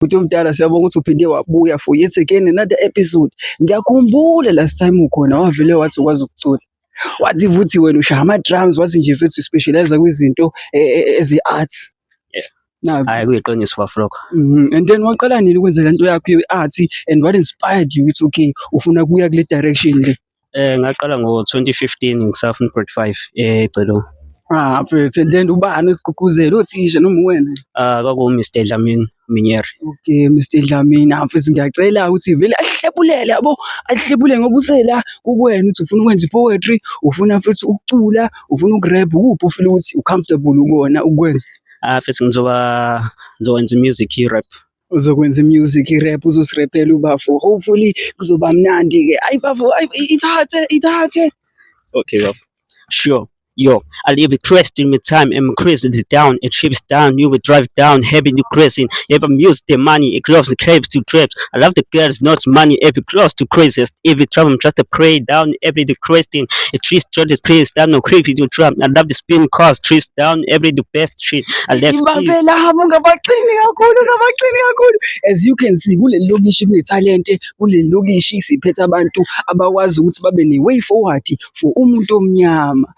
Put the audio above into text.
Bhuti omdala, siyabonga ukuthi uphinde wabuya for yet again another episode. Ngiyakhumbula last time ukhona wavele wathi ukwazi ukucula. Wathi futhi wena ushaya ama-drums, wathi nje mfethu u-specialize kwizinto ezi-arts. Yeah. Na, Hhayi, kuyiqiniso bafo lokho. And then waqala nini ukwenza lento yakho ye-art and what inspired you ukuthi okay, ufuna kuya kule direction le? Ngaqala ngo-2015 ngisafunda grade 5 eCelo. Ah mfethu, and then ubani okugqugquzela, othisha noma uwena? Ah, kwaku Mr Dlamini Minyeri. Okay, Mr Dlamini, ah mfethu, ngiyacela ukuthi vele ahlephulele yabo, ahlephule ngoba usela kukuwena ukuthi ufuna ukwenza i-poetry, ufuna futhi ukucula, ufuna uku-rap, ukuphi ufeel ukuthi u-comfortable ukona ukwenza? Ah mfethu, ngizokwenza music, i-rap. Uzokwenza i-music, i-rap, uzosirepela ubafo. Hopefully kuzoba mnandi-ke. Ayi bafo, ayi ithathe, ithathe. Okay bafo. Sure. Yo, I leave it crest in my time and crazy it down, it trips down, you will drive down, heavy new crazy. If I'm used the money, it close the caves to trips. I love the girls, not money, every close to craziest. Every trouble, I'm just to pray down, every the cresting. It trees to the trees down, no creepy to trap. I love the spin cars, trees down, every the best tree. I left. Ibambe lapho, ungabaqini kakhulu, ungabaqini kakhulu. As you can see, kuleli lokishi kunethalente, kuleli lokishi siphethe abantu abakwazi ukuthi babe ne-way forward for umuntu omnyama.